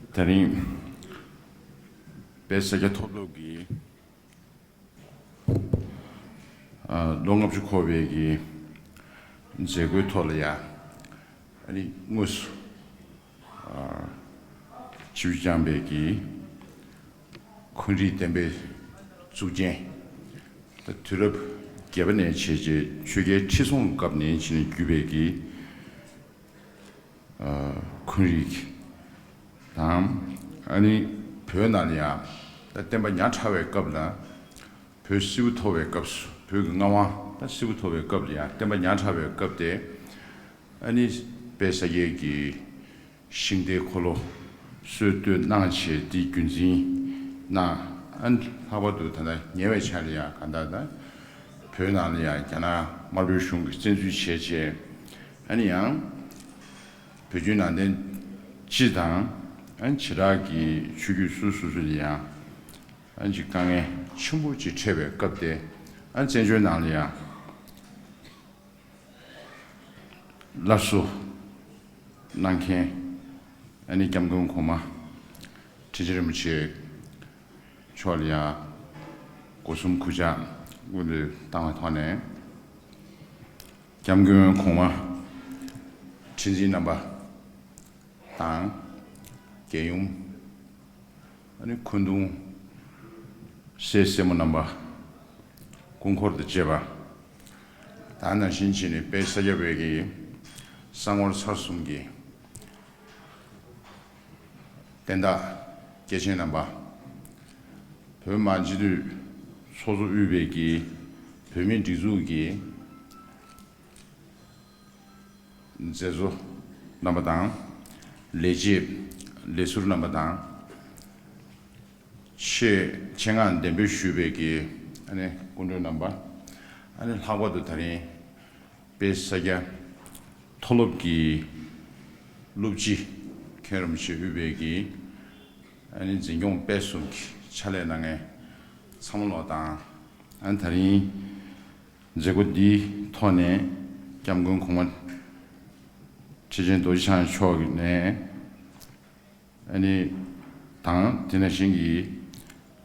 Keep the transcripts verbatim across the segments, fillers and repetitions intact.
ད་རིང་དཔལ་ས་སྐྱ་མཐོ་སློབ་ཀྱི་ཨ་ལོ་ལྔ་བཅུ་འཁོར་བའི་གི་མཛད་སྒོའི་ཐོག་ལ་ཡ། ཨ་ནི་དངོས་སུ་ཨ་ཆིབས་བསྒྱངས་པའི་གི་འཁོན་རིགས་བསྟན་པའི་གཙུག་རྒྱན། ད་དུས་རབས་བརྒྱད་པ་ནས་བྱས་རྗེས་ཆོས་རྒྱལ་ཁྲི་སྲོང་སྐབས་ནས་བྱས་ནས་བརྒྱུད་པའི་གི་ཨ་འཁོན་རིགས་དང་། ཨ་ནི་བོད་ནང་ལ་ཡང་ད་བསྟན་པ་ཉག་ཕྲ་བའི་སྐབས་ལ། བོད་སིལ་བུ་མཐོ་བའི་སྐབས་སུ། བོད་ཀྱི་མངའ་དབང་ད་སིལ་བུ་མཐོ་བའི་སྐབས་ལ་ཡང་བསྟན་པ་ཉག་ཕྲ་བའི་སྐབས་དེ། ཨ་ནི་དཔལ་ས་སྐྱའི་གི་ཤིང་རྟའི་འཁོར་ལོ་སྲོལ་གཏོད་གནང་བྱས་དེ་རྒྱུན་འཛིན་གནང་། ཨ་ནི་ལྷག་པར་དུ་ད་ལྟ་ཉེ་བའི་ཆར་ལ་ཡང་གང་ལྟར་ད་བོད་ནང་ལ་ཡང་རྒྱ་ནག་དམར་པོའི་གཞུང་གིས་བཙན་འཛུལ་བྱས་བྱས། ཨ་ནི་ཡང་བོད་བརྒྱུད་ནང་བསྟན་སྤྱི་དང་། ཨ་ནི་བྱེ་བྲག་གི་ཆོས་བརྒྱུད་སོ་སོ་སོ་ལ་ཡང་ཨ་ནི་དཀའ་ངལ་ཆེན་པོ་ཅིག་འཕྲད་པའི་སྐབས་དེ། ཨ་ནི་བཙན་བྱོལ་ནང་ལ་ཡང་སླར་གསོ་གནང་མཁན་ཨ་ནི་སྐྱབས་མགོན་གོང་མ་ཁྲི་ཆེན་རིན་པོ་ཆེ་མཆོག་ལ་ཡང་སྒོ་གསུམ་གུས་ཕྱག་སྔོན་དུ་བཏང་བའི་ཐོག་ནས། སྐྱབས་མགོན་གོང་མ་ཁྲི་འཛིན་རྣམ་པ་དང་། རྒྱལ་ཡུམ། ཨ་ནི་འཁོན་གདུང་སྲས་སྲས་མོ་རྣམ་པ། སྐུ་འཁོར་དང་བཅས་པ། ད་ནང་བཞིན་བྱས་ནས་དཔལ་ས་སྐྱ་པའི་གི་གསང་བར་ཚར་གསུམ་གྱི་བསྟན་བདག་སྐྱེས་ཆེན་རྣམ་པ། བོད་མི་མང་སྤྱི་འཐུས་ཚོགས་གཙོ་དབུས་པའི་གི་བོད་མིའི་སྒྲིག་འཛུགས་ཀྱི་མཛད་གཙོ་རྣམ་པ་དང་། ལས་བྱེད་ལས་ཟུར་རྣམ་པ་དང་། ཆེད་ཆེད་མངགས་གདན་འབོད་ཞུས་པའི་གི་ཨ་ནི་སྐུ་མགྲོན་རྣམ་པ། ཨ་ནི་ལྷག་པར་དུ་ད་རིང་དཔལ་ས་སྐྱ་མཐོ་སློབ་ཀྱི་སློབ་སྤྱི་མཁན་རིན་པོ་ཆེ་དབུས་པའི་གི་ཨ་ནི་འཛིན་སྐྱོང་སྤེལ་གསུམ་གྱི་ཕྱག་ལས་གནང་མཁན་ཚང་མ་ལོག་དང་། ཨ་ནི་ད་རིང་མཛད་སྒོ་འདིའི་ཐོག་ནས་སྐྱབས་མགོན་གོང་མ་ཁྲི་ཆེན་རྡོ་རྗེ་འཆང་མཆོག་ནས། ཨ་ནི་དང་དེ་ནང་བཞིན་གྱི་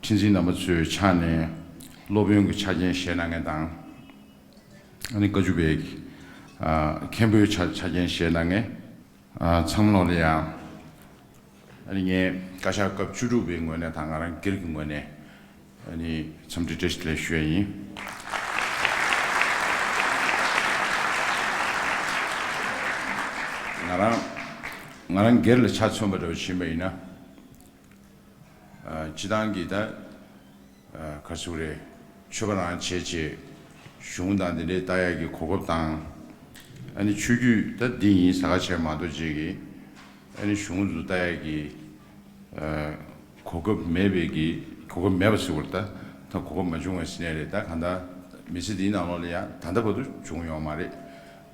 ཁྲི་འཛིན་རྣམ་པ་ཚོའི་ཕྱག་ནས་སློབ་དཔོན་གྱི་ཆ་རྐྱེན་བཞེས་གནང་མཁན་དང་། ཨ་ནི་བཀའ་བརྒྱུད་པའི་ཨ་མཁན་པོའི་ཆ་ཆ་རྐྱེན་བཞེས་གནང་མཁན་ཨ་ཚང་མ་ལོག་ལ་ཡང་། ཨ་ནི་ངས་བཀའ་ཤག་སྐབས་བཅུ་དྲུག་པའི་ངོས་ནས་དང་ང་རང་སྒེར་གྱི་ངོས་ནས་ཨ་ནི་འཚམས་འདྲི་བཀྲ་ཤིས་བདེ་ལེགས་ཞུ་ཡ་ཡིན། ང་རང་ང་རང་སྒེར་ལ་ཆ་མཚོན་པ་འདྲ་བོ་ཕྱིན་པ་ཡིན་ན། ཨ་སྤྱི་བཏང་གི་ད་ཨ་ག་རེ་ཟེར་དགོས་རེད། ཆོས་པ་རང་བྱས་བྱས་གཞུང་དང་དེ་འདྲའི་ལྟ་ཡག་གི་གོ་སྐབས་དང་། ཨ་ནི་ཆོས་བརྒྱུད་ད་འདི་ཡིན་ཟེར་ག་བྱས་མ་གཏོགས་བྱས་ཀྱི་ཨ་ནི་གཞུང་དུ་ལྟ་ཡག་གི་ཨ་གོ་སྐབས་མེད་པའི་གི་གོ་སྐབས་མེད་པ་ཟེར་བ་རེད། ད་ད་གོ་སྐབས་མ་བྱུང་བ་ཟེར་ནའི་རེད། ད་གང་ལྟར་མི་ཚེ་འདིའི་ནང་ལོགས་ལ་ཡང་ད་ལྟ་བར་དུ་བྱུང་ཡོད་མ་རེད།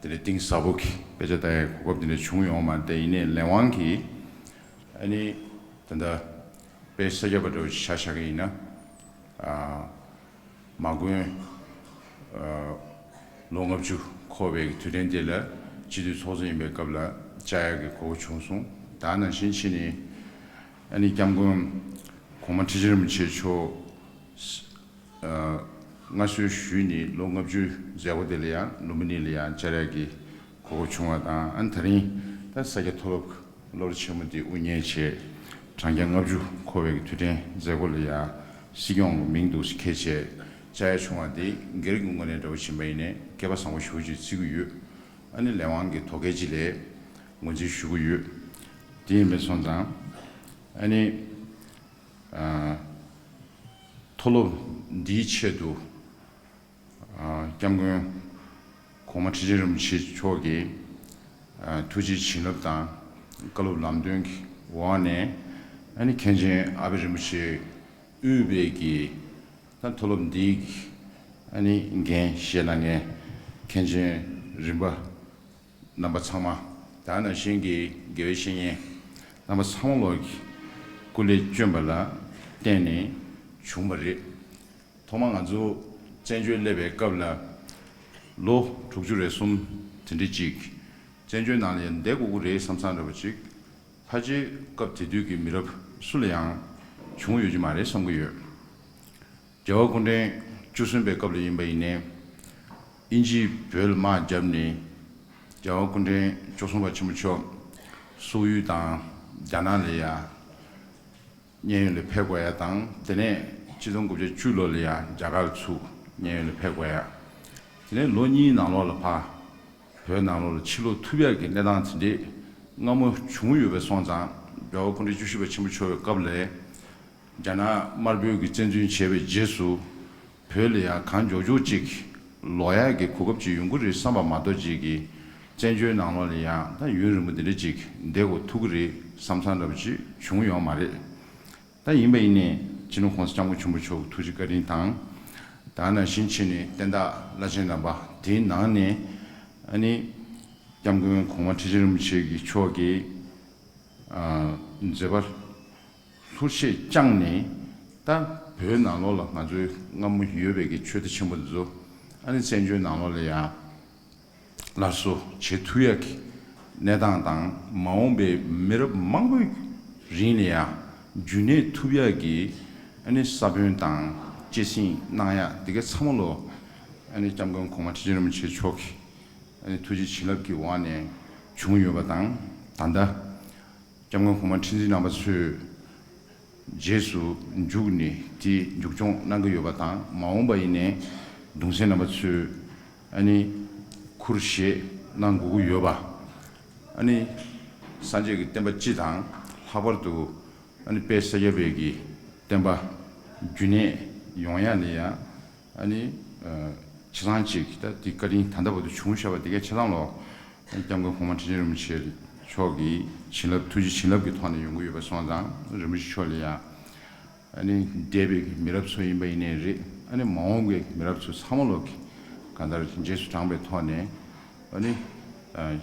དེ་ནས་གཏིང་ཟབ་པོ་གི་དཔེ་ཆ་ལྟ་ཡག་གོ་སྐབས་དེ་འདྲ་བྱུང་ཡོད་མ་རེད། དེ་ཡིན་ནའི་ལས་དབང་གིས་ཨ་ནི་ད་ལྟ་དཔལ་ས་སྐྱ་པ་འདྲ་བོ་ཞིག་ཆ་བཞག་གི་ཡིན་ན། ཨ་མ་དགོན་ཨ་ལོ་ལྔ་བཅུ་འཁོར་བའི་དུས་དྲན་དེ་ལ་སྤྱི་འཐུས་ཚོགས་གཙོ་ཡིན་པའི་སྐབས་ལ་བཅར་ཡག་གི་གོ་སྐབས་བྱུང་སོང་། ད་ནང་བཞིན་ཕྱིན་ནས་ཨ་ནི་སྐྱབས་མགོན་གོང་མ་ཁྲི་ཆེན་རིན་པོ་ཆེ་མཆོག་ཨ་མངའ་གསོལ་ཞུས་ནས་ལོ་ལྔ་བཅུའི་མཛད་སྒོ་དེ་ལ་ཡང་ལུམ་བི་ནི་ལ་ཡང་བཅར་ཡག་གི་གོ་སྐབས་བྱུང་བ་དང་། ཨ་ནི་ད་རིང་ད་ས་སྐྱ་མཐོ་སློབ་སློབ་གྲྭ་ཆེན་མོ་དེ་དབུ་བརྙེས་བྱས་གྲངས་ཀྱང་ལྔ་བཅུ་འཁོར་བའི་དུས་དྲན་མཛད་སྒོ་ལ་ཡང་སྲིད་སྐྱོང་གི་མིང་འདུག་སེ་འཁྱེར་བྱས་བཅར་ཡག་བྱུང་བ་དེ་སྒེར་གྱི་ངོས་ནས་འདྲ་བོ་ཕྱིན་པ་ཡིན་ནའི་སྐལ་པ་བཟང་པོ་ཞེ་པོ་ཅིག་བརྩི་གི་ཡོད། ཨ་ནི་ལས་དབང་གི་དོ་གལ་ཅིག་ལ་ངོས་འཛིན་ཞུ་གི་ཡོད། དེ་ཡིན་པ་སོང་ཙང་ཨ་ནི། ཨ་མཐོ་སློབ་འདིའི་ཆེད་དུ་ཨ་སྐྱབས་མགོན་གོང་མ་ཁྲི་ཆེན་རིན་པོ་ཆེ་མཆོག་གི་ཨ་ཐུགས་རྗེའི་བྱིན་རླབས་དང་བཀའ་སློབ་ལམ་སྟོན་གྱི་འོག་ནས་ཨ་ནི་མཁན་ཆེན་ཨ་པད་རིན་པོ་ཆེ་དབུས་པའི་གི་ད་མཐོ་སློབ་འདིའི་གི་ཨ་ནི་འགན་བཞེས་གནང་མཁན་མཁན་ཆེན་རིམ་པ་རྣམ་པ་ཚང་མ། ད་ནང་བཞིན་གྱི་དགེ་བའི་བཤེས་གཉེན་རྣམ་པ་ཚང་མ་ལོག་གི་སྐུ་ལས་བསྐྱོན་པ་ལ་བརྟེན་ནས་བྱུང་བ་རེད། ཐོག་མར་ང་ཚོ་བཙན་བྱོལ་སླེབས་པའི་སྐབས་ལ་ལོ་དྲུག་ཅུ་རེ་གསུམ་དེ་འདྲ་ཅིག་བཙན་བྱོལ་ནང་ལ་ཡང་བསྡད་དགོས་ཀྱི་རེད་བསམ་བསམ་འདྲ་པོ་ཅིག་ཕལ་ཆེར་སྐབས་དེ་དུས་ཀྱི་མི་རབས་སུ་ལ་ཡང་བྱུང་ཡོད་ཀྱི་མ་རེད་བསམ་གྱི་ཡོད། རྒྱལ་བ་སྐུ་ཕྲེང་བཅུ་གསུམ་པའི་སྐབས་ལ་ཡིན་པ་ཡིན་ནའི། དབྱིན་ཇིས་བོད་ལ་དམག་བརྒྱབ་ནས། རྒྱལ་བ་སྐུ་ཕྲེང་བཅུ་གསུམ་པ་ཆེན་པོ་མཆོག་སོག་ཡུལ་དང་རྒྱ་ནག་ལ་ཡ་མཉན་ཡོད་ལ་ཕེབས་དགོས་ཡ་དང་། དེ་ནས་ཆིག་སྟོང་དགུ་བརྒྱ་བཅུ་ལོ་ལ་ཡ་རྒྱ་གར་ཚུར་མཉན་ཡོད་ལ་ཕེབས་དགོས་ཡ། དེ་ནས་ལོ་གཉིས་ནང་ལོགས་ལ་ཕར་བོད་ནང་ལོགས་ལ་ཕྱིར་ལོག་ཐུབ་ཡ་གི་གནས་སྟངས་དེ་འདྲས་སྔ་མོ་བྱུང་ཡོད་པའི་སོང་ཙང་། རྒྱལ་བ་སྐུ་ཕྲེང་བཅུ་བཞི་པ་ཆེན་པོ་མཆོག་གི་སྐབས་ལ་རྒྱ་ནག་དམར་པོས་ཀྱི་བཙན་འཛུལ་བྱས་པའི་རྗེས་སུ། བོད་ལ་ཡང་གང་མགྱོགས་མགྱོགས་ཅིག་ལོག་ཡག་གི་གོ་སྐབས་ཅིག་ཡོང་གི་རེད་བསམ་པ་མ་གཏོགས། ཅིག་གི་བཙན་བྱོལ་ནང་ལོགས་ལ་ཡང་ད་ཡུན་རིང་པོ་འདི་འདྲ་ཅིག་བསྡད་དགོས་ཐུག་གི་རེད་བསམ་བསམ་འདྲ་པོ་ཅིག་བྱུང་ཡོད་མ་རེད། ད་ཡིན་པ་ཡིན་ནའི་སྤྱི་ནོར་གོང་ས་སྐྱབས་མགོན་ཆེན་པོ་མཆོག་གི་ཐུགས་རྗེ་བཀའ་དྲིན་དང་། ད་ག་ནང་བཞིན་བྱས་ནས་བསྟན་བདག་བླ་ཆེན་རྣམ་པ་དེའི་ནང་ནས། ཨ་ནི་སྐྱབས་མགོན་གོང་མ་ཁྲི་ཆེན་རིན་པོ་ཆེ་གི་མཆོག་གིས། ཨ། མཛད་པ་ལྷུར་བཞེས་བསྐྱངས་ནས། ད་བོད་ནང་ལོགས་ལ་ང་ཚོའི་སྔ་མོ་ཡོད་པའི་གི་ཆོས་སྡེ་ཆེན་པོ་འདི་ཚོ། ཨ་ནི་བཙན་བྱོལ་ནང་ལོགས་ལ་ཡང་སླར་གསོ་བྱེད་ཐུབ་ཡག་གི་གནས་སྟངས་དང་། མ་འོངས་པའི་མི་རབས་མང་པོའི་རིང་ལ་ཡང་རྒྱུན་གནས་ཐུབ་ཡག་གི་ཨ་ནི་ས་བོན་དང་གཅེས་སེམས་གནང་ཡག་འདི་ག་ཚང་མ་ལོ། ཨ་ནི་སྐྱབས་མགོན་གོང་མ་ཁྲི་ཆེན་རིན་པོ་ཆེ་མཆོག་གི་ཨ་ནི་ཐུགས་རྗེ་བྱིན་རླབས་ཀྱི་འོག་ནས་བྱུང་ཡོད་པ་དང་། ད་ལྟ་སྐྱབས་མགོན་གོང་མ་ཁྲི་འཛིན་རྣམ་པ་ཚོས་རྗེས་སུ་འཇུག་ནས་དེའི་མཇུག་སྐྱོང་གནང་གི་ཡོད་པ་དང་། མ་འོངས་པ་ཡིན་ནའི་གདུང་སྲས་རྣམ་པ་ཚོས་ཨ་ནི་ཁུར་བཞེས་གནང་དགོས་ཀྱི་ཡོད་པ། ཨ་ནི་སངས་རྒྱས་ཀྱི་བསྟན་པ་སྤྱི་དང་། ལྷག་པར་དུ་ཨ་ནི་དཔལ་ས་སྐྱ་པའི་གི་བསྟན་པ་རྒྱུན་གནས་ཡོང་ཡ་ལ་ཡ། ཨ་ནི་ཨ། ཆ་ཚང་ཅིག་ད་འདི་བཀའ་དྲིན་ད་ལྟ་བར་དུ་བྱུང་བཞག་པ་འདི་གའི་ཆ་ཚང་ལོ། སྐྱབས་མགོན་གོང་མ་ཁྲི་ཆེན་རིན་པོ་ཆེ་མཆོག་གི་བྱིན་རླབས། ཐུགས་རྗེ་བྱིན་རླབས་ཀྱི་ཐོག་ནས་ཡོང་གི་ཡོད་པ་སོང་ཙང་། རིན་པོ་ཆེ་མཆོག་ལ་ཡང་ཨ་ནི་འདས་པའི་མི་རབས་ཚོ་ཡིན་པ་ཡིན་ནའི་རེད། ཨ་ནི་མ་འོངས་པའི་མི་རབས་ཚོ་ཚང་མ་ལོ་གི་གང་ལྟར་རྗེས་སུ་འབྲངས་པའི་ཐོག་ནས། ཨ་ནི་ཨ།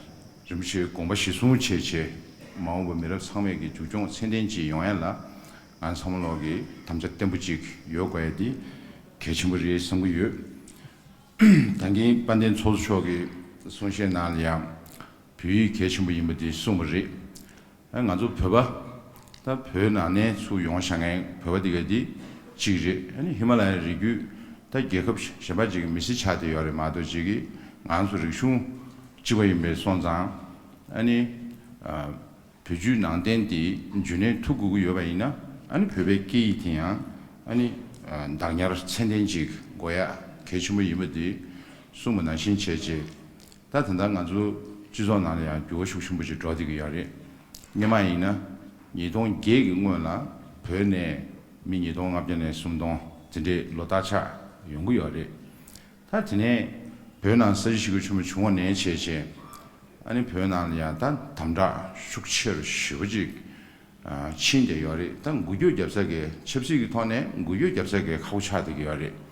རིན་པོ་ཆེའི་དགོངས་པ་གཞིར་བཟུང་བྱས་བྱས། མ་འོངས་པ་མི་རབས་ཚང་མས་ཀྱི་མཇུག་སྐྱོང་ཚད་ལྡན་ཅིག་ཡོང་ཡ་ལ། ང་ཚང་མ་ལོ་གི་དམ་བཅའ་བརྟན་པོ་ཅིག་ཡོད་དགོས་ཡ་འདི་གལ་ཆེན་པོ་རེད་བསམ་གྱི་ཡོད། ད་གིན་དཔལ་ལྡན་ཚོགས་གཙོ་མཆོག་གི་གསུང་བཤད་ནང་ལ་ཡང་བོད་ཡིག་གལ་ཆེན་པོ་ཡིན་པ་དེ་གསུངས་པ་རེད། ཨ། ང་ཚོ་བོད་པ། ད་བོད་ནང་ནས་ཚུར་ཡོང་བཞག་མཁན་བོད་པ་དེ་ག་དེ་གཅིག་རེད། ཨ་ནི་ཧི་མ་ལ་ཡའི་རི་རྒྱུད་ད་རྒྱལ་ཁབ་གཞན་པ་ཅིག་གི་མི་སེར་ཆགས་བསྡད་ཡོད་རེད་མ་གཏོགས། ཅིག་གིས་ང་ཚོ་རིག་གཞུང་གཅིག་པ་ཡིན་པའི་སོང་ཙང་། ཨ་ནི་ཨ། བོད་བརྒྱུད་ནང་བསྟན་དེ་རྒྱུན་གནས་ཐུབ་དགོས་ཀྱི་ཡོད་པ་ཡིན་ན། ཨ་ནི་བོད་པའི་སྐད་ཡིག་དེ་ཡང་ཨ་ནི་བདག་ཉར་ཚད་ལྡན་ཅིག་དགོས་ཡ་གལ་ཆེན་པོ་ཡིན་པ་དེ་གསུངས་པ་ནང་བཞིན་བྱས་རྗེས། ད་ད་ལྟ་ང་ཚོ་སྤྱི་ཚོགས་ནང་ལ་ཡང་འགྱུར་བ་ཤུགས་ཆེན་པོ་ཅིག་འགྲོ་བསྡད་ཀྱི་ཡོད་རེད། སྔོན་མ་ཡིན་ན་ཉིས་སྟོང་བརྒྱད་ཀྱི་སྔོན་ལ་བོད་ནས་མི་ཉིས་སྟོང་ལྔ་བརྒྱ་ནས་སུམ་སྟོང་དེ་འདྲའི་ལོ་བསྟར་ཆགས་ཡོང་གི་ཡོད་རེད། ད་དེ་ནས་བོད་ནང་ས་བྱི་ཞི་རྒོལ་ཆེན་པོ་བྱུང་བ་ནས་བྱས་བྱས། ཨ་ནི་བོད་ནང་ལ་ཡང་ད་དམ་དྲག་ཤུགས་ཆེ་རུ་ཞེ་པོ་ཅིག་ཨ། ཕྱིན་བསྡད་ཡོད་རེད། ད་འགུལ་སྐྱོད་རྒྱབ་ས་གི་ཆབ་སྲིད་ཀྱི་ཐོག་ནས་འགུལ་སྐྱོད་རྒྱབ་ས་གི་ཁག་པོ་ཆགས་བསྡད་ཀྱི་ཡོད་རེད།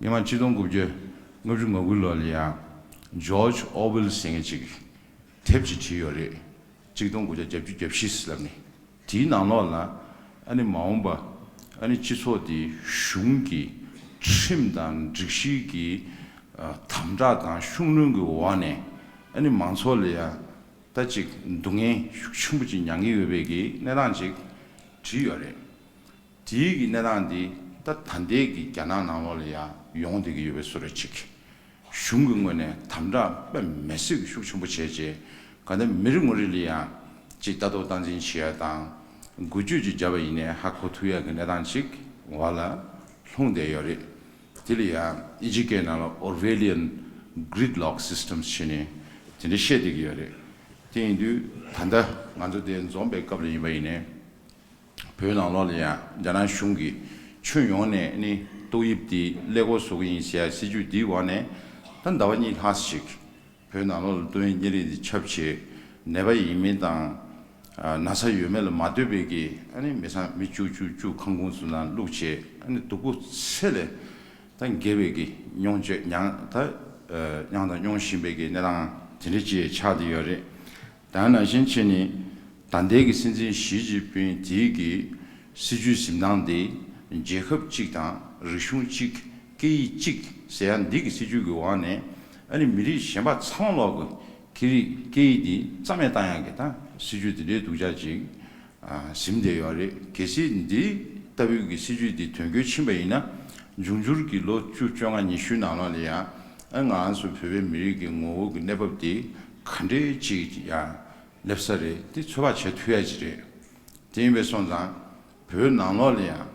སྔོན་མ་ཆིག་སྟོང་དགུ་བརྒྱ་ལྔ་བཅུ་ང་དགུ་ལོ་ལ་ཡང་ཇོརྗ་ཨོ་ཝེལ་ཟེར་མཁན་ཅིག་དེབ་ཅིག་བྲིས་ཡོད་རེད། ཆིག་སྟོང་དགུ་བརྒྱ་བརྒྱད་ཅུ་གྱ་བཞི་ལབ་ནས། དེའི་ནང་ལོགས་ལ་ཨ་ནི་མ་འོངས་པ་ཨ་ནི་སྤྱི་ཚོགས་དེ་གཞུང་གི་ཁྲིམས་དང་སྒྲིག་གཞི་གི་ཨ། དམ་དྲག་དང་ཤུགས་སྣོན་གྱི་འོག་ནས། ཨ་ནི་མང་ཚོགས་ལ་ཡང་ད་ཅིག་སྡུག་བསྔལ་ཤུགས་ཆེན་པོ་ཅིག་མྱངས་ཀྱི་ཡོད་པའི་གི་གནས་སྟངས་ཅིག་བྲིས་ཡོད་རེད། དེའི་གི་གནས་སྟངས་འདི་ད་ད་ལྟའི་གི་རྒྱ་ནག་ནང་ལོགས་ལ་ཡང་ཡོང་བསྡད་ཀྱི་ཡོད་པའི་བཟོ་འདྲ་ཅིག་གཞུང་གི་ངོས་ནས་དམ་དྲག་དཔེ་མི་སྲིད་ཀྱི་ཤུགས་ཆེན་པོ་བྱས་རྗེས། གང་ལྟར་མི་རེ་ངོ་རེ་ལ་ཡང་ཅིག་ལྟ་རྟོག་སྟངས་འཛིན་བྱེད་ཡ་དང་། འགུལ་སྐྱོད་ཅིག་བརྒྱབ་པ་ཡིན་ནའི་ཧ་གོ་ཐུབ་ཡ་གི་གནས་སྟངས་ཅིག་འོག་ལ་ལྷུང་བསྡད་ཡོད་རེད། དེ་ལ་ཡང་དབྱིན་ཇི་སྐད་ནང་ལ་Orwellian gridlock systems ཞེས་ནས་དེ་འདྲ་བཤད་བསྡད་ཀྱི་ཡོད་རེད། དེ་ཡིན་དུས་ད་ལྟ་ང་ཚོ་དེ་འཛོམས་པའི་སྐབས་ལ་ཡིན་པ་ཡིན་ནའི། བོད་ནང་ལོགས་ལ་ཡང་རྒྱ་ནག་གཞུང་གིས་ཁྱོན་ཡོངས་ནས་ནི་ཏོག་དབྱིབས་འདི་ཀླད་ཀོར་བཟོ་གི་ཡིན་ཟེར་ཡ་སྲིད་ཇུས་འདིའི་འོག་ནས། ད་ཟླ་བ་གཉིས་ལྷག་ཅིག་བོད་ནང་ལོགས་ལ་ཏོག་དབྱིབས་གཉན་རིམས་འདི་ཁྱབ་བྱས། ནད་པ་ཡིན་མིན་དང་། ཨ། ན་ཚ་ཡོད་མེད་ལ་མ་ལྟོས་པའི་གི་ཨ་ནི་མི་ཚང་མི་བཅུ་བཅུ་བཅུ་ཁང་ཁོངས་སུ་ནང་བླུགས་བྱས། ཨ་ནི་སྡུག་པོ་ཚད་ལས་ད་འགལ་བའི་གི་མྱོང་བྱེད་མྱང་ད་ཨ། མྱངས་དང་མྱོང་བཞིན་པའི་གི་གནས་སྟངས་དེ་འདྲ་ཅིག་ཆགས་བསྡད་ཡོད་རེད། ད་ནང་བཞིན་བྱས་ནས་ད་ལྟའི་གི་སྲིད་འཛིན་ཞི་ཅིན་ཕིང་དེའི་གི་སྲིད་ཇུས་འཛིན་སྟངས་དེ་རྒྱལ་ཁབ་གཅིག་དང་རིག་གཞུང་གཅིག་སྐད་ཡིག་གཅིག་ཟེར་ཡ་འདི་གི་སྲིད་ཇུས་ཀྱི་འོག་ནས། ཨ་ནི་མི་རིགས་གཞན་པ་ཚང་མ་ལོག་གི་ སྐད་རིགས་སྐད་ཡིག་འདི་རྩ་མེད་བཏང་ཡག་གི་ད་སྲིད་ཇུས་འདི་འདྲའི་སྡུག་ཅག་ཅིག་ཨ་ཟིན་བསྡད་ཡོད་རེད། གལ་སྲིད་འདི་ལྟ་བུའི་གི་སྲིད་ཇུས་འདི་དོན་འཁྱོལ་ཕྱིན་པ་ཡིན་ན། འབྱུང་འགྱུར་གྱི་ལོ་བཅུ་བཅོ་ལྔ་ཉི་ཤུའི་ནང་ལོགས་ལ་ཡང་ཨ་ང་རང་ཚོ་བོད་པའི་མི་རིགས་ཀྱི་ངོ་བོ་གི་གནས་བབ་འདི་ག་འདྲའི་ཅིག་ཡང་སླེབས་ས་རེད། འདི་ཚོད་དཔག་བྱེད་ཐུབ་ཡག་ཅིག་རེད། དེ་ཡིན་པས་སོང་ཙང་བོད་ནང་ལོགས་ལ་ཡང་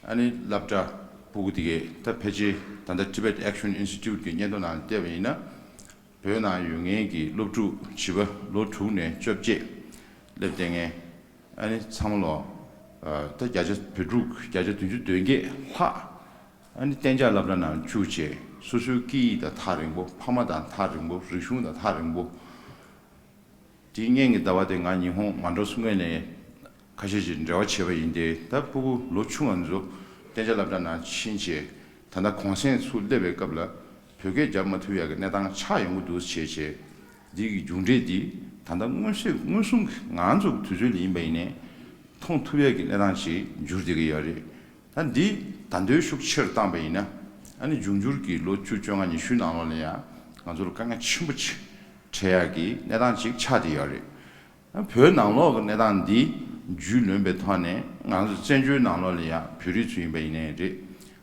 ཨ་ནི་སློབ་གྲྭ་སྤུ་གུ་དེ་གས་ད་ཕལ་ཆེར་ད་ལྟ་Tibet Action Institute གི་སྙན་ཐོ་ནང་ལ་བལྟས་པ་ཡིན་ན། བོད་ནང་ཡོད་མཁན་གྱི་སློབ་ཕྲུག་བྱིས་པ་ལོ་དྲུག་ནས་བཅོ་བརྒྱད་སླེབས་བསྡད་མཁན་ཨ་ནི་ཚང་མ་ལོ་ད་བརྒྱ་ཆ་བོད་ཕྲུག་བརྒྱ་ཆ་བདུན་ཅུ་དོན་བརྒྱད་ལྷག་ཨ་ནི་གཏན་འཇགས་སློབ་གྲྭ་ནང་བཅུག་བྱས། སོ་སོའི་སྐད་ཡིག་དང་ཐག་རིང་པོ། ཕ་མ་དང་ཐག་རིང་པོ། རིག་གཞུང་དང་ཐག་རིང་པོ། དེའི་སྔོན་གྱི་ཟླ་བ་དེ་ང་ཉི་ཧོང་མ་འགྲོ་སྔོན་ནས་ཁ་ཤས་ཀྱིས་འབྲེལ་བ་བྱས་པ་ཡིན་ཏེ། ད་ཕྲུ་གུ་ལོ་ཆུང་བ་ཚོ་གཏན་འཇགས་སློབ་གྲྭ་ནང་ཕྱིན་བྱས། ད་ལྟ་གུང་སེང་ཚུར་སླེབས་པའི་སྐབས་ལ་བོད་སྐད་རྒྱབ་མ་ཐུབ་ཡག་གི་གནས་སྟངས་ཆགས་ཡོང་གི་འདུག་བྱས་བྱས། འདི་གི་མཇུག་འབྲས་འདི་ད་ལྟ་མངོན་གསལ་མངོན་སུམ་གྱི་ང་ཚོ་གི་དུས་ཚོད་ལ་ཡིན་པ་ཡིན་ནའི་མཐོང་ཐུབ་ཡག་གི་གནས་སྟངས་ཤིག་འགྱུར་བསྡད་ཀྱི་ཡོད་རེད། ད་འདི་ད་དུང་ཤུགས་ཆེ་རུ་བཏང་པ་ཡིན་ན། ཨ་ནི་འབྱུང་འགྱུར་གྱི་ལོ་བཅུ་བཅོ་ལྔ་ཉི་ཤུའི་ནང་ལོགས་ལ་ཡང་ང་ཚོར་དཀའ་ངལ་ཆེན་པོ་ཅིག་འཕྲད་ཡག་གི་གནས་སྟངས་ཅིག་ཆགས་བསྡད་ཡོད་རེད། ཨ་བོད་ནང་ལོགས་ཀྱི་གནས་སྟངས་འདི་རྒྱུས་ལོན་པའི་ཐོག་ནས། ང་ཚོ་བཙན་བྱོལ་ནང་ལོགས་ལ་ཡང་བོད་རིགས་ཚོ་ཡིན་པ་ཡིན་ནའི་རེད།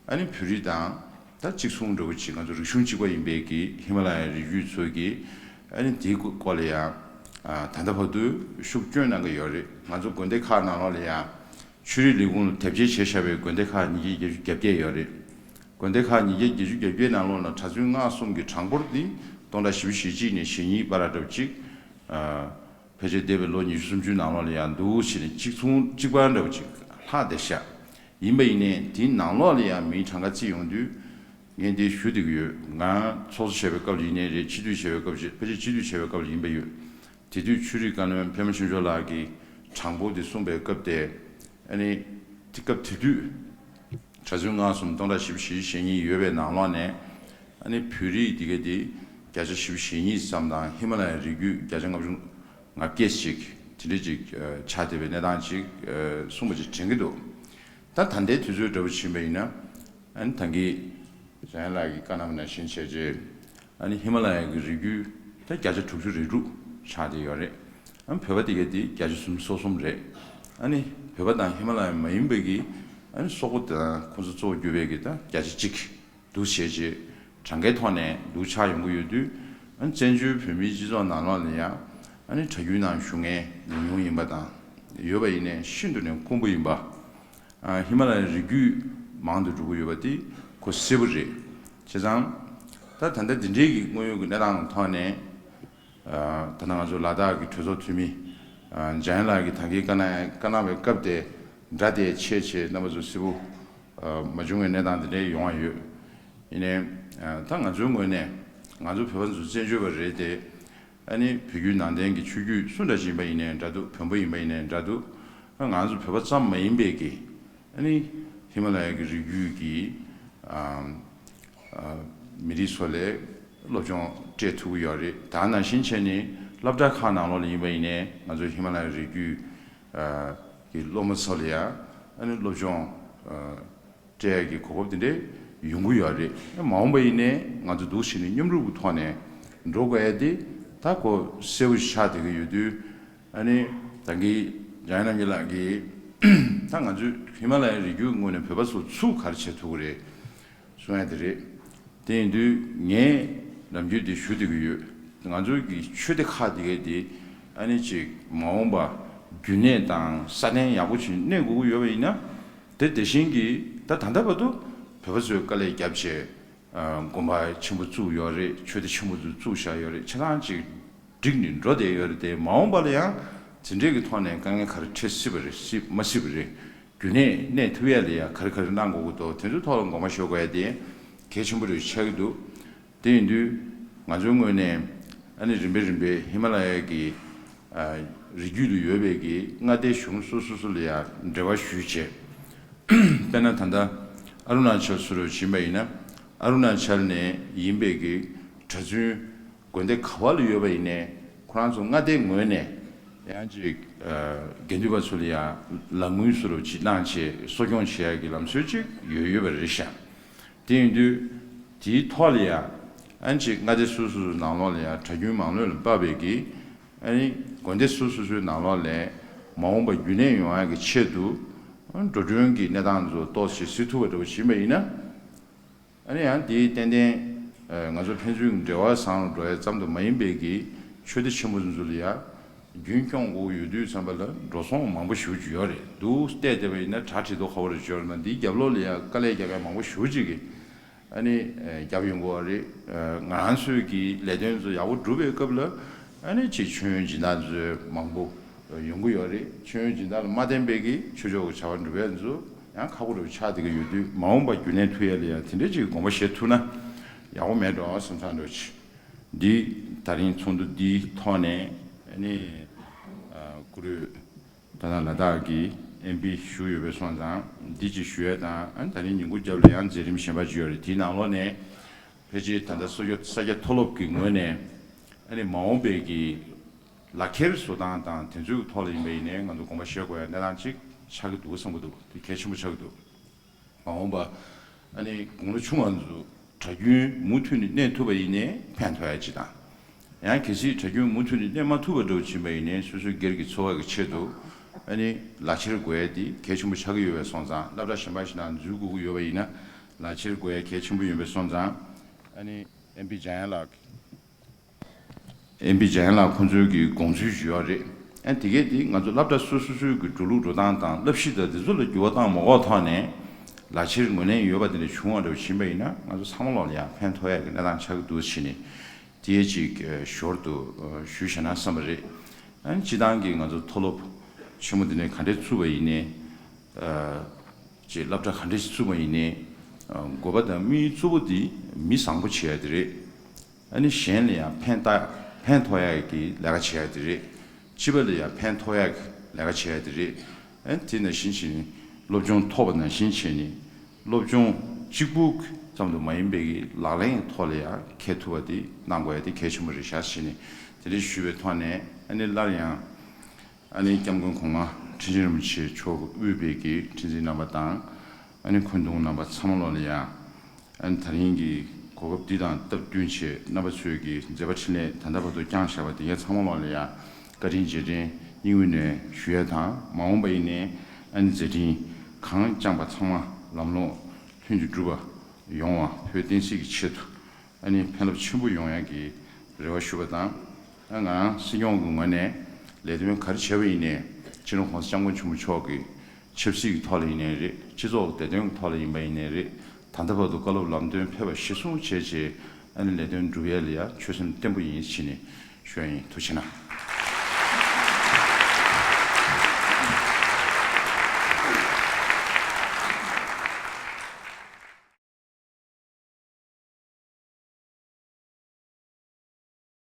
ཨ་ནི་བོད་རིགས་དང་ད་གཅིག་མཚུངས་འདྲ་བོ་ཅིག་ང་ཚོ་རིག་གཞུང་གཅིག་པ་ཡིན་པའི་གི་ཧི་མ་ལ་ཡའི་རི་རྒྱུད་ཚོ་གི་ཨ་ནི་དེའི་སྐོར་ལ་ཡང་ཨ་ད་ལྟ་བར་དུ་ཤུགས་སྐྱོན་གནང་གི་ཡོད་རེད། ང་ཚོ་དགོན་སྡེ་ཁག་ནང་ལོགས་ལ་ཡང་ཆོས་རིག་ལས་ཁུངས་ལ་དེབ་སྐྱེལ་བྱས་བཞག་པའི་དགོན་སྡེ་ཁག་ཉིས་བརྒྱ་བརྒྱད་ཅུ་གྱ་བརྒྱད་ཡོད་རེད། དགོན་སྡེ་ཁག་ཉིས་བརྒྱ་བརྒྱད་ཅུ་གྱ་བརྒྱད་ནང་ལོགས་ལ་གྲྭ་བཙུན་སྔགས་གསུམ་གྱི་གྲངས་འབོར་འདི་སྟོང་ཕྲག་བཞི་བཅུ་ཞེ་གཅིག་ནས་ཞེ་གཉིས་བར་འདྲ་བོ་ཅིག་ཨ་ཕལ་ཆེར་འདས་པའི་ལོ་ཉི་ཤུ་སུམ་ཅུའི་ནང་ལོགས་ལ་ཡང་འདུག་ཟེར་ནས་གཅིག་མཚུངས་གཅིག་པ་འདྲ་བོ་ཅིག་ལྷག་བསྡད་ཤག་ཡིན་པ་ཡིན་ནའི་དེའི་ནང་ལོགས་ལ་ཡང་མིའི་གྲངས་ཀ་བརྩིས་ཡོང་དུས། ངས་འདི་ཞུ་བསྡད་ཀྱི་ཡོད། ང་ཚོགས་གཙོ་བྱས་པའི་སྐབས་ལ་ཡིན་ནའི་རེད། སྤྱི་འཐུས་བྱས་པའི་སྐབས་ཕལ་ཆེར་སྤྱི་འཐུས་བྱས་པའི་སྐབས་ལ་ཡིན་པ་ཡོད། དེ་དུས་ཆོས་རིག་བཀའ་བློན་པད་མ་ཆོས་འབྱོར་ལགས་ཀྱིས་གྲངས་འབོར་འདི་གསུངས་པའི་སྐབས་དེ། ཨ་ནི་དེ་སྐབས་དེ་དུས་གྲྭ་བཙུན་སྔགས་གསུམ་སྟོང་ཕྲག་བཞི་བཅུ་ཞེ་བཞི་ཞེ་གཉིས་ཡོད་པའི་ནང་ལོགས་ནས། ཨ་ནི་བོད་རིགས་འདི་ག་དེ་བརྒྱ་ཆ་བཞི་བཅུ་ཞེ་གཉིས་ཙམ་དང་། ཧི་མ་ལ་ཡའི་རི་རྒྱུད་བརྒྱ་ཆ་ལྔ་བཅུ་ང་བརྒྱད་ཅིག་དེ་འདྲ་ཅིག་ཨ་ཆགས་བསྡད་པའི་གནས་སྟངས་ཅིག་ཨ་གསུངས་པ་ཅིག་དྲན་གྱི་འདུག་ད་ད་ལྟའི་དུས་ཚོད་འདྲ་བོ་ཕྱིན་པ་ཡིན་ན། ཨ་ནི་ད་གིན་འཇམ་དབྱངས་ལགས་ཀྱིས་བཀའ་གནང་བ་ནང་བཞིན་བྱས་རྗེས། ཨ་ནི་ཧི་མ་ལ་ཡ་གི་རི་རྒྱུད་ད་བརྒྱ་ཆ་དྲུག་ཅུ་རེ་དྲུག་ཆགས་བསྡད་ཡོད་རེད། ཨ་ནི་བོད་པ་དེ་ག་དེ་བརྒྱ་ཆ་སུམ་ཅུ་སོ་གསུམ་རེད། ཨ་ནི་བོད་པ་དང་ཧི་མ་ལ་ཡ་མ་ཡིན་པའི་གི་ཨ་ནི་སོག་པོ་དང་ཁོང་ཚོ་གཙོ་བོ་གྱུར་པའི་གི་ད་བརྒྱ་ཆ་གཅིག་འདུག་བྱས་རྗེས། གྲངས་ཀའི་ཐོག་ནས་འདུག་ཆགས་ཡོང་གི་ཡོད་དུས། ཨ་ནི་བཙན་བྱོལ་བོད་མིའི་སྤྱི་ཚོགས་ནང་ལོགས་ལ་ཡང་ཨ་ནི་གྲྭ་རྒྱུན་ནང་བཞུགས་མཁན་ཉུང་ཉུང་ཡིན་པ་དང་། ཡོད་པ་ཡིན་ནའི་ཤིན་ཏུ་ནས་དཀོན་པོ་ཡིན་པ། ཨ་ཧི་མ་ལ་ཡའི་རི་རྒྱུད་མང་དུ་འགྲོ་གི་ཡོད་པ་དེ་ཁོ་གསལ་པོ་རེད། བྱས་ཙང་ད་ད་ལྟ་འདི་འདྲའི་གི་དངོས་ཡོད་ཀྱི་གནས་སྟངས་ཐོག་ནས། ཨ་ད་ལྟ་ང་ཚོ་ལ་དྭགས་ཀྱི་གྲོས་ཚོགས་འཐུས་མི་ཨ་འཇམ་དབྱངས་ལགས་ཀྱིས་ད་གིན་བཀའ་གནང་བཀའ་གནང་བའི་སྐབས་དེ་སྒྲ་དེ་ཆད་བྱས་རྣམ་པ་ཚོ་གསལ་པོ་ཨ་མ་བྱུང་བའི་གནས་སྟངས་འདི་འདྲའི་ཡོང་བ་ཡོད། ཡིན་ནའི་ཨ་ད་ང་ཚོའི་ངོས་ནས་ང་ཚོ་བོད་པ་ཚོ་བཙན་བྱོལ་བ་རེད་དེ། ཨ་ནི་བོད་བརྒྱུད་ནང་བསྟན་གྱི་ཆོས་བརྒྱུད་སུ་འདྲ་ཞིག་ཡིན་པ་ཡིན་ནའི་འདྲ་འདུག་བོན་པོ་ཡིན་པ་ཡིན་ནའི་འདྲ་འདུག་ཨ་ང་ཚོ་བོད་པ་ཙམ་མ་ཡིན་པའི་གི་ཨ་ནི་ཧི་མ་ལ་ཡ་གི་རི་རྒྱུད་ཀྱི་ཨ་ཨ་མི་རིགས་ཚོ་ལ་སློབ་སྦྱོང་སྤྲད་ཐུབ་ཀྱི་ཡོད་རེད། ད་ནང་བཞིན་བྱས་ནས་སློབ་གྲྭ་ཁག་ནང་ལོགས་ལ་ཡིན་པ་ཡིན་ནའི་ང་ཚོ་ཧི་མ་ལ་ཡ་རི་རྒྱུད་ཨ་གི་སློབ་མ་ཚོ་ལ་ཡང་ཨ་ནི་སློབ་སྦྱོང་ཨ་སྤྲད་ཡག་གི་གོ་སྐབས་དེ་འདྲ་ཡོང་གི་ཡོད་རེད། མ་འོངས་པ་ཡིན་ནའི་ང་ཚོ་འདུག་བྱས་ནས་མཉམ་རུབ་ཀྱི་ཐོག་ནས་འགྲོ་དགོས་ཡ་དེ་ད་གོ་གསལ་པོ་ཆགས་བསྡད་ཀྱི་ཡོད་དུས། ཨ་ནི་ད་གིན་འཇམ་དབྱངས་རྣམ་རྒྱལ་ལགས་ཀྱིས་ད་ང་ཚོའི་ཧི་མ་ལ་ཡའི་རི་རྒྱུད་ངོས་ནས་བོད་པ་ཚོ་ཚུར་ག་རེ་བྱེད་ཐུབ་ཀྱི་རེད་གསུང་ཡ་དེ་རེད། དེ་ཡིན་དུས་ངས་ནམ་རྒྱུན་དེ་ཞུ་བསྡད་ཀྱི་ཡོད། ང་ཚོའི་གི་ཆོས་སྡེ་ཁག་དེ་གའི་དེ་ཨ་ནི་ཅིག་མ་འོངས་པ་རྒྱུན་གནས་དང་སྲ་བརྟན་ཡག་པོ་ཞིག་གནས་དགོས་ཀྱི་ཡོད་པ་ཡིན་ན། དེ་དེ་བཞིན་གྱི་ད་ད་ལྟ་བར་དུ་བོད་པ་ཚོས་དཀའ་ལས་བརྒྱབ་བྱས་ཨ་དགོན་པ་ཆེན་པོ་བཙུགས་ཡོད་རེད། ཆོས་སྡེ་ཆེན་པོ་ཚོ་བཙུགས་བཞག་ཡོད་རེད། ཆ་ཚང་ཅིག་འགྲིག་ནས་འགྲོ་བསྡད་ཡོད་རེད་དེ། མ་འོངས་པ་ལ་ཡང་དེ་འདྲའི་གི་ཐོག་ནས་དཀའ་ངལ་ག་རེ་འཕྲད་སྲིད་པ་རེད། སྲིད་མ་སྲིད་པ་རེད། རྒྱུན་གནས་གནས་ཐུབ་ཡ་ལ་ཡང་ག་རེ་ག་རེ་གནང་དགོས་ཀྱི་འདུག་དེ་ཚོའི་ཐོག་ལ་དགོངས་པ་ཞུ་དགོས་ཡ་དེ་གལ་ཆེན་པོ་རེད་ཆགས་ཀྱི་འདུག་དེ་ཡིན་དུས་ང་ཚོའི་ངོས་ནས་ཨ་ནི་རིམ་པས་རིམ་པས་ཧི་མ་ལ་ཡ་གི་ཨ་རི་རྒྱུད་དུ་ཡོད་པའི་གི་མངའ་སྡེ་གཞུང་སོ་སོ་སོ་ལ་ཡང་འབྲེལ་བ་ཞུས་བྱས། དཔེར་ན་ད་ལྟ་ཨ་རུ་ན་ཅལ་སུ་རུ་ཕྱིན་པ་ཡིན་ན། ཨ་རུ་ན་ཅལ་ནས་ཡིན་པའི་གི་གྲྭ་བཙུན་དགོན་སྡེ་ག་བ་ལ་ཡོད་པ་ཡིན་ནའི་ཁོ་རང་ཚོ་མངའ་སྡེའི་ངོས་ནས་ཡང་ཅིག་ཨ་དགེ་འདུན་པ་ཚོ་ལ་ཡང་ལག་དངུལ་སུ་རུ་ཅིག་གནང་བྱས་གསོ་སྐྱོང་བྱེད་ཡག་གི་ལམ་སྲོལ་ཅིག་ཡོད་ཡོད་པ་རེད་ཤག་དེ་ཡིན་དུས་དེའི་ཐོག་ལ་ཡང་ ཨ་ནི་ཅིག་མངའ་སྡེ་སོ་སོ་སོའི་ནང་ལོགས་ལ་ཡང་གྲྭ་རྒྱུན་མང་ལོས་ལ་དཔག་པའི་གི་ཨ་ནི་དགོན་སྡེ་སོ་སོ་སོའི་ནང་ལོགས་ལ་མ་འོངས་པ་རྒྱུན་གནས་ཡོང་ཡག་གི་ཆེད་དུ་འགྲོ་གྲོན་གྱི་གནས་སྟངས་ཚོ་ཏོག་ཙམ་གཟིགས་ཐུབ་པ་འདྲ་བོ་བྱིན་པ་ཡིན་ན། ཨ་ནི་ཡང་དེའི་ཏན་ཏན་ང་ཚོ་ཕན་ཚུན་འབྲེལ་བ་བཟང་རུ་འགྲོ་ཡ་ཙམ་དུ་མ་ཡིན་པའི་གི་ཆོས་སྡེ་ཆེན་པོ་ཚོ་ལ་ཡ་རྒྱུན་སྐྱོང་དགོས་ཡོད་དུས་ཙམ་པ་ལ་འགྲོ་སོང་མང་པོ་ཞེ་པོ་ཅིག་ཡོད་རེད་འདུག་བལྟས་བསྡད་པ་ཡིན་ན་གྲ་སྒྲིག་མདོག་ཁ་པོ་རེ་ཅིག་ཡོད་རེད་མ་འདིའི་རྒྱབ་ལོགས་ལ་ཡ་དཀའ་ལས་རྒྱབ་ཡ་མང་པོ་ཞེ་པོ་ཅིག་གི་ཨ་ནི་རྒྱབ་ཡོང་གི་ཡོད་རེད། ང་རང་ཚོའི་གི་ལས་དོན་ཚོ་ཡག་པོ་སྒྲུབ་པའི་སྐབས་ལ་ཨ་ནི་ཅིག་མཆོད་ཡོན་སྦྱིན་བདག་ཚོ་མང་པོ་ཡོང་གི་ཡོད་རེད། མཆོད་ཡོན་སྦྱིན་བདག་ལ་མ་བརྟེན་པའི་གི་ཆོས་ཕྱོགས་ཀྱི་བྱ་བ་སྒྲུབ་ཡ་ཚོ་ཡང་ཁག་པོ་འདྲ་བོ་ཆགས་བསྡད་ཀྱི་ཡོད་དུས་མ་འོངས་པ་རྒྱུན་གནས་ཐུབ་ཡ་ལ་ཡང་དེ་འདྲ་ཅིག་དགོངས་པ་བཞེས་ཐུབ་ན་ཡག་པོ་མེད་འགྲོ་བསམ་བསམ་འདྲ་བོ་ཅིག་འདི་ད་རིང་ཚོགས་འདུ་འདིའི་ཐོག་ནས་ཨ་ནི་ཨ་གུ་རུ་ད་ལྟ་ལ་དྭགས་ཀྱི་ཨེམ་པི་བཞུགས་ཡོད་པའི་སོང་ཙང་འདི་ཅིག་ཞུ་ཡ་དང་ཨ་ནི་ད་རིང་ཉིན་གུང་རྒྱབ་ལ་ཡང་མཛད་རིམ་གཞན་པ་ཅིག་ཡོད་རེད། དེའི་ནང་ལོགས་ནས་ཕལ་ཆེར་ད་ལྟ་སོ་སྐྱ་ས་སྐྱ་མཐོ་སློབ་ཀྱི་ངོས་ནས་ཨ་ནི་མ་འོངས་པའི་གི་ལག་ཁྱེར་བཟོ་སྟངས་དང་དེ་ཚོའི་ཐོག་ལ་ཡིན་པ་ཡིན་ནའི་ང་ཚོ་དགོངས་པ་བཞེས་དགོས་ཡ་གནས་སྟངས་ཅིག་ཆགས་ཀྱི་འདུག་བསམ་གྱི་འདུག་དེ་གལ་ཆེན་པོ་ཆགས་ཀྱི་འདུག་མ་འོངས་པ་ཨ་ནི་དགུང་ལོ་ཆུང་བ་ཚོ་གྲྭ་རྒྱུན་མུ་མཐུད་ནས་གནས་ཐུབ་པ་ཡིན་ནའི་ཕན་ཐོགས་ཡ་ཅིག་དང་། ཡང་གལ་སྲིད་གྲྭ་རྒྱུན་མུ་མཐུད་ནས་གནས་མ་ཐུབ་པ་འདྲ་བོ་ཕྱིན་པ་ཡིན་ནའི་སོ་སོའི་སྒེར་གྱི་འཚོ་བ་གི་ཆེད་དུ་ཨ་ནི་ལག་ཁྱེར་དགོས་ཡ་དེ་གལ་ཆེན་པོ་ཆགས་ཀྱི་ཡོད་པའི་སོང་ཙང་སློབ་གྲྭ་གཞན་པ་ཞིག་ནང་འཛུལ་དགོས་ཀྱི་ཡོད་པ་ཡིན་ན་ལག་ཁྱེར་དགོས་ཡ་གལ་ཆེན་པོ་ཡོད་པའི་སོང་ཙང་ཨ་ནི་ཨེམ་པི་འཇམ་དབྱངས་ལགས། ཨེམ་པི་འཇམ་དབྱངས་ལགས་ཁོང་ཚོའི་གི་དགོངས་ཚུལ་ཞུ་ཡ་རེད། ཨ་དེ་གས་དེ་ང་ཚོ་སློབ་གྲྭ་སོ་སོ་སོའི་གི་འགྲོ་ལུགས་འགྲོ་སྟངས་དང་བསླབ་གཞི་དང་དེ་ཚོ་ལ་འགྱུར་བ་བཏང་མ་དགོས་ཐོག་ནས་ལག་ཁྱེར་ངོས་ལེན་ཡོད་པ་དེ་འདྲ་བྱུང་བ་འདྲ་བོ་ཕྱིན་པ་ཡིན་ན་ང་ཚོ་ཚང་མ་ལོག་ལ་ཡང་ཕན་ཐོགས་ཡ་གི་གནས་སྟངས་ཆགས་ཀྱི་འདུག་ཕྱིན་ནས་དེ་ཅིག་ཞོར་དུ་ཞུས་བཞག་ན་བསམ་པ་རེད། ཨ་སྤྱི་བཏང་གི་ང་ཚོ་མཐོ་སློབ་ཆེན་མོ་དེ་འདྲ་ག་འདྲས་བཙུགས་པ་ཡིན་ནའི། ཅེས་སློབ་གྲྭ་ག་འདྲས་ཤིག་བཙུགས་པ་ཡིན་ནའི། དགོས་པ་དང་དམིགས་ཡུལ་གཙོ་བོ་དེ་མི་བཟང་པོ་བྱེད་ཡ་དེ་རེད། ཨ་ནི་གཞན་ལ་ཡང་ཕན་བཏགས་ཕན་ཐོགས་ཡ་གི་ལས་ཀ་བྱེད་ཡ་དེ་རེད། སྤྱི་པ་ལ་ཡང་ཕན་ཐོགས་ཡ་གི་ལས་ཀ་བྱེད་ཡ་དེ་རེད། ཨ་ནི་དེ་ནང་བཞིན་བྱས་ནས་སློབ་སྦྱོང་ཐོབ་པ་ནང་བཞིན་བྱས་ནས་སློབ་སྦྱོང་གཅིག་པུ་ཙམ་དུ་མ་ཡིན་པའི་གི་ལག་ལེན་ཐོག་ལ་ཡང་འཁེལ་ཐུབ་པ་དེ་གནང་དགོས་ཡ་དེ་གལ་ཆེན་པོ་རེད་ཤག་བྱས་ནས་དེ་འདྲ་ཞུས་པའི་ཐོག་ནས་ཨ་ནི་སླར་ཡང་། ཨ་ནི་སྐྱབས་མགོན་གོང་མ་ཁྲི་ཆེན་རིན་པོ་ཆེ་མཆོག་དབུས་པའི་གི་ཁྲི་འཛིན་རྣམ་པ་དང་། ཨ་ནི་འཁོན་གདོང་རྣམ་པ་ཚང་མ་ལོག་ལ་ཡང་། ཨ་ནི་ད་རིང་གི་གོ་སྐབས་འདི་དང་སྟབས་བསྟུན་བྱས་རྣམ་པ་ཚོས་ཀྱི་མཛད་པ་འཕྲིན་ལས་ད་ལྟ་བར་དུ་བསྐྱངས་བཞག་པ་དེ་གའི་ཚང་མ་ལོག་ལ་ཡང་བཀའ་དྲིན་རྗེས་དྲན་སྙིང་དབུས་ནས་ཞུ་ཡ་དང་མ་འོངས་པ་ཡིན་ནའི་ཨ་ནི་མཛད་འཕྲིན་གང་བསྐྱངས་པ་ཚང་མ་ལམ་ལྷོང་ལྷུན་གྱིས་གྲུབ་པ་ཡོང་བ་བོད་བསྟན་སྲིད་ཀྱི་ཆེད་དུ། ཨ་ནི་ཕན་རླབས་ཆེན་པོ་ཡོང་ཡག་གི་རེ་བ་ཞུ་བ་དང་། ཨ་ང་རང་སྲིད་སྐྱོང་གི་ངོས་ནས་ལས་དོན་ག་རེ་བྱས་པ་ཡིན་ནའི་སྤྱི་ནོར་༸གོང་ས་༸སྐྱབས་མགོན་ཆེན་པོ་མཆོག་གི་ཆབ་སྲིད་ཀྱི་ཐོག་ལ་ཡིན་ནའི་རེད། སྤྱི་ཚོགས་ཀྱི་བདེ་དོན་གྱི་ཐོག་ལ་ཡིན་པ་ཡིན་ནའི་རེད། ད་ལྟ་བར་དུ་བཀའ་སློབ་ལམ་སྟོན་ཕེབས་པ་གཞིར་བཟུང་བྱས་རྗེས་ཨ་ནི་ལས་དོན་སྒྲུབ་ཡ་ལ་ཡ་ཆོད་སེམས་བརྟན་པོ་ཡིན་ཕྱིན་ནས་ཞུ་ཡ་ཡིན། ཐུགས་རྗེ་གནང་།